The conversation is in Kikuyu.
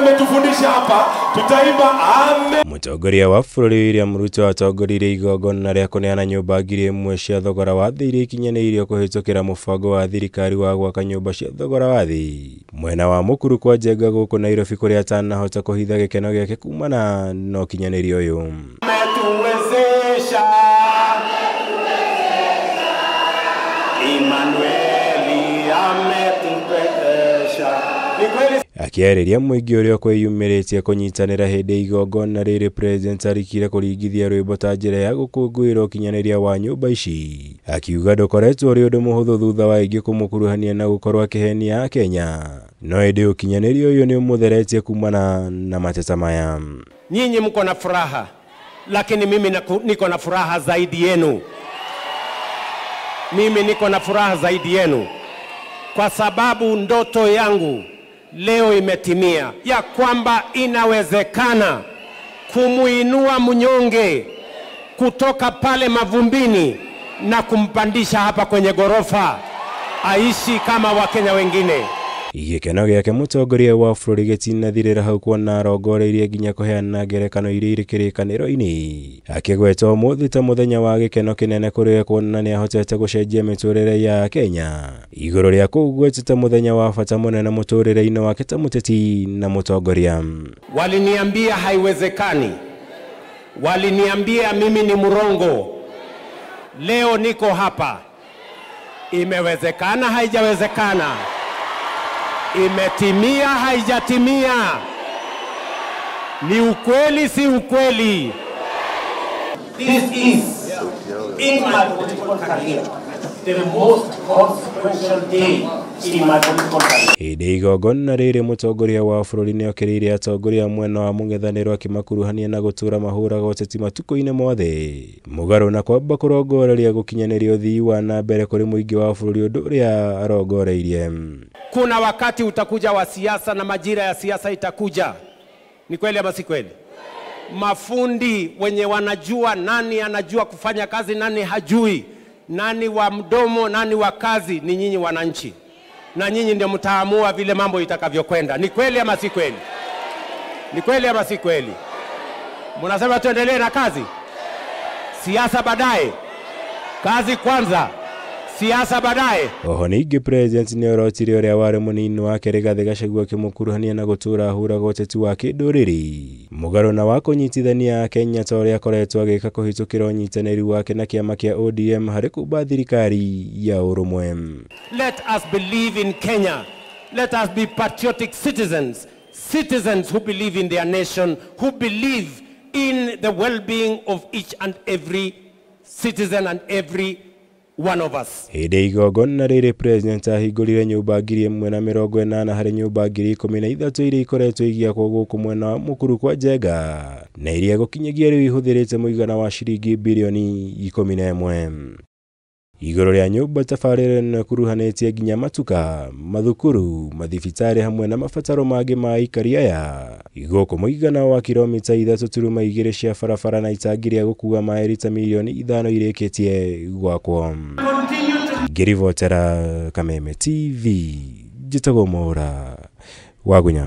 Ametufundisha hapa tutaimba amen. Mũtongoria wa bũrũri William Ruto atongoririe igongona rĩa kũneana nyũmba 1,000 cia thogora wa thĩ iria ikinyanĩirio kũhĩtũkĩra mũbango wa thirikari wa gwaka nyũmba cia thogora wa thĩ mwena wa Mũkuru kwa Njenga gũkũ Nairobi kũrĩa atanahota kũhitha gĩkeno gĩake kumana na ũkinyanĩria ũyũ. Ametuwezesha Emmanueli, ametupendesha. Ni kweli. Akĩarĩria mũingĩ ũrĩa ũkwĩyumĩrĩtie kũnyitanĩra hĩndĩ ya igongona rĩrĩ, President arikire kũringithia rwĩmbo ta njĩra ya gũkũngũĩra ũkinyanĩria wa nyũmba ici, akiuga ndũkoretwo ũrĩ ũndũ mũhũthũ thutha wa aingĩ kũmũkuruhania na gũkorwo akĩhenia Akenya, no ĩndĩ ũkinyanĩria ũyũ nĩ ũmũtheretie kumana na mateta maya. Nyinyi mko na furaha, lakini mimi niko na furaha zaidi yenu. Mimi niko na furaha zaidi yenu kwa sababu ndoto yangu leo imetimia, ya kwamba inawezekana kumuinua mnyonge kutoka pale mavumbini na kumpandisha hapa kwenye gorofa aishi kama Wakenya wengine. Gĩkeno gĩake mũtongoria wa bũrũri gĩtinathirĩra hau kuona arongoreirie nginya kũheana ngerekano iria irĩ kĩrĩkanĩro-inĩ, akĩgweta ũmũthĩ ta mũthenya wa gĩkeno kĩnene kũrĩ we kuona nĩahotete gũcenjia mĩtũrĩre ya Kenya igũrũ rĩa kũugweta ta mũthenya wa bata mũnene mũtũrĩre-inĩ wake ta mũteti na mũtongoria. Waliniambia haiwezekani, waliniambia mimi ni mrongo. Leo niko hapa, imewezekana haijawezekana, imetimia haijatimia, ni ukweli si ukweli. This is, in my political career, the most consequential day in my political career. Hĩndĩ igongona rĩrĩ mũtongoria wa bũrũri nĩokĩrĩire atongoria mwena wa mũng'ethanĩro akĩmakuruhania na gũtũra mahũraga ũteti matukũ-inĩ mothe mũgarũ na kwamba kũrongoreria gũkinyanĩria ũthii wa na mbere kũrĩ mũingĩ wa bũrũri ũndũ ũrĩa arongoreirie. Kuna wakati utakuja wa siasa na majira ya siasa itakuja. Ni kweli ama si kweli? Mafundi wenye wanajua nani anajua kufanya kazi, nani hajui, nani wa mdomo, nani wa kazi, ni nyinyi wananchi. Na nyinyi ndio mtaamua vile mambo itakavyokwenda. Ni kweli ama si kweli? Ni kweli ama si kweli? Mnasema tuendelee na kazi? Siasa baadaye. Kazi kwanza. Siasa baadaye. Oho ningĩ President nĩorotire ũrĩa warĩ mũnini wake Rigathĩ Gachagua akĩmũkuruhania na gũtũra ahũraga ũteti wa kĩndũrĩrĩ mũgarũ na wa kũnyitithania Akenya ta ũrĩa akoretwo agĩka kũhĩtũkĩra ũnyitanĩri wake na kĩama kĩa ODM harĩ kũmba thirikari ya ũrũmwe. Let us believe in Kenya. Let us be patriotic citizens, citizens who believe in their nation, who believe in the well-being of each and every citizen and every one of us. Hĩndĩ igongona rĩrĩ President ahingũrire nyũmba 1,080 harĩ nyũmba 13,000 iria ikoretwo igĩakwo gũkũ mwena wa Mũkuru kwa Njenga na iria gũkinyagia rĩu ihũthĩrĩte mũigana wa ciringi birioni 11. Igũrũ rĩa nyũmba tabarĩra ĩno ĩkuruhanĩtie nginya matuka, mathukuru, mathibitarĩ hamwe na mabataro mangĩ ma aikari aya gũkũ mũigana wa kilomita 3.2 cia barabara na itangi rĩa gũkua maĩ rita mirioni 5 irĩkĩtie gwakwo. Ngĩribotera Kameme TV, njĩtagwo Mwaura Wagunya.